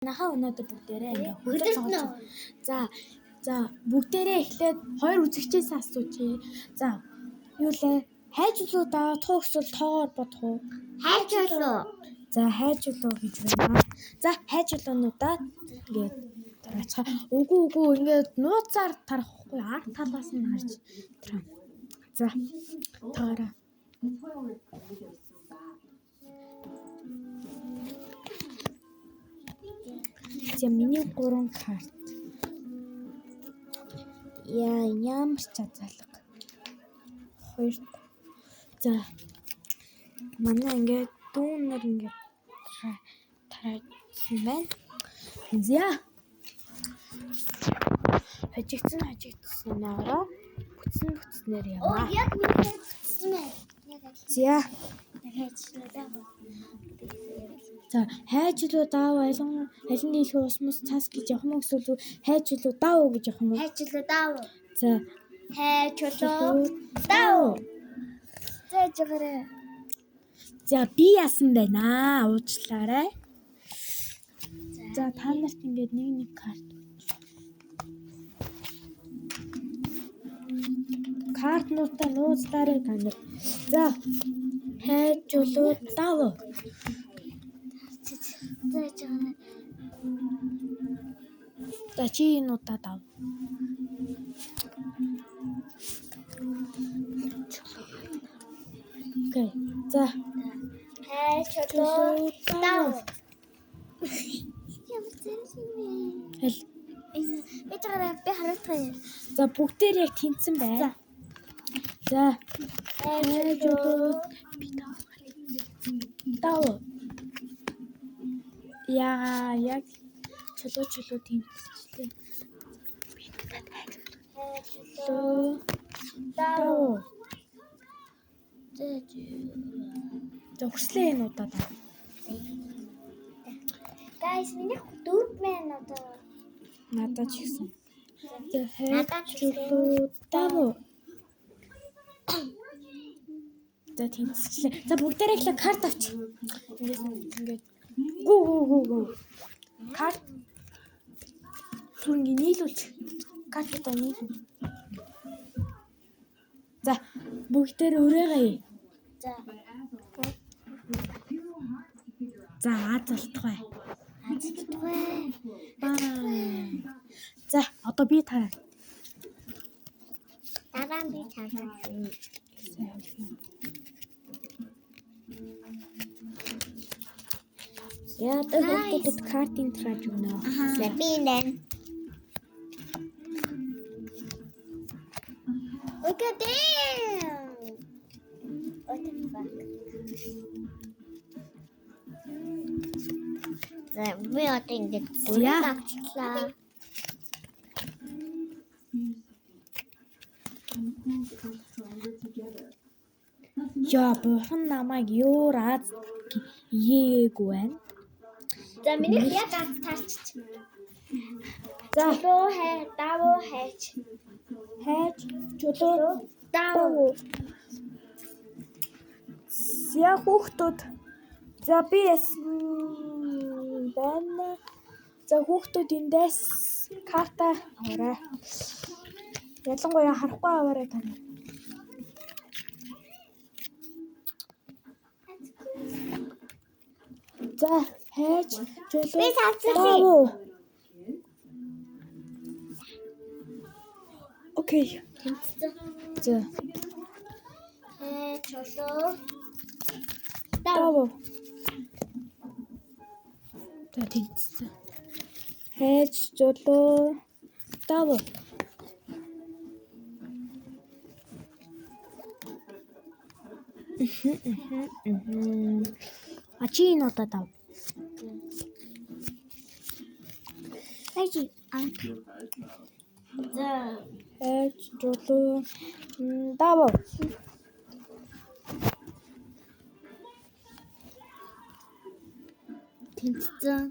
Манайхаа өнөөдөр бүгдээрээ ингээ хөлөг тоглож. За за бүгдээрээ эхлээд хоёр үзэгчээс асуучих. За юу лээ? Хайж үлээ даа туу эсвэл тоогоор бодох уу? Хайж болов. За хайж үлээ гэж байна. За хайж үлээнүүдаа ингээд тараачаа. Үгүй үгүй ингээд нууцаар тарахгүй ард талаас нь харж тараа. За таараа. За миний 3 карт. Яа ямар ч азалга. 2. За манай ингээд дүүнер ингээд тараасан байна. За хожигдсан хожигдсанаараа бүтсэн бүтснээр Оо яваа. яг миний бүтсэн байна. Яг аль. За Яг хайчлаа. за хайж үлээ даав алин алин дийлхүү ус мус цаас гэж явах юм уу эсвэл хайж үлээ даав гэж явах юм уу? Хайчлаа даав. За Хайчлаа даав. За жигараа. За би яасан байна аа уучлаарай. За та нарт ингээд нэг нэг карт. Картнуудаа нууцлаарай та нар. За хайж үлээ даав. За жигараа. За чи энэ удаа дав. Окей. За Хайчлаа даав. Ямар зэрэг юм бэ? Аль. Би жигараа би харуулах юм. За бүгдээр яг тэнцэн байна. За Хайчлаа. би дав. Дав. Яа яг чулуу чулуу тэнцчихлээ. Би надад Хайчлаа дав. даав. За жигараа. За хүслээ энэ удаа дав. Guys, миний дөрв байна одоо. Надад ч ихсэн. За Надад ч ихсэн. чулуу дав. За тэнцчихлээ. За бүгдээрээ эхлээ карт авч. Ингээд ингээд гүү гүү гүү гүү. Карт түр ингээ нийлүүлж. Картаа нийлүүл. За бүгдээр өрөөгэй. За. За аз алтугай. Азтугай. Баа. За одоо би тараа. Дараа нь би тараа. За одоо хүүхдүүдэд картын тарааж өгнө. За би нэ. Look at them. What the fuck? За би одоо ингэж За. авчлаа. Яа бурхан намайг юу аз ээгүй байна. За миний яг аз таарч. За Чулуу хай, давуу хайч. хайж чулуу Давуу. давуу. За хүүхдүүд. За би яасан байна. За хүүхдүүд эндээс карта аваарай. Ялангуяа харахгүй аваарай та нар. За хайж чулуу Би савцсан. давуу. Окей. За Хай, чулуу. Давуу. давуу. За тэнцсэн. Хайж чулуу давуу. А чи энэ удаа дав. Хайч. За. Хайж чулуу давуу. Тэнцсэн.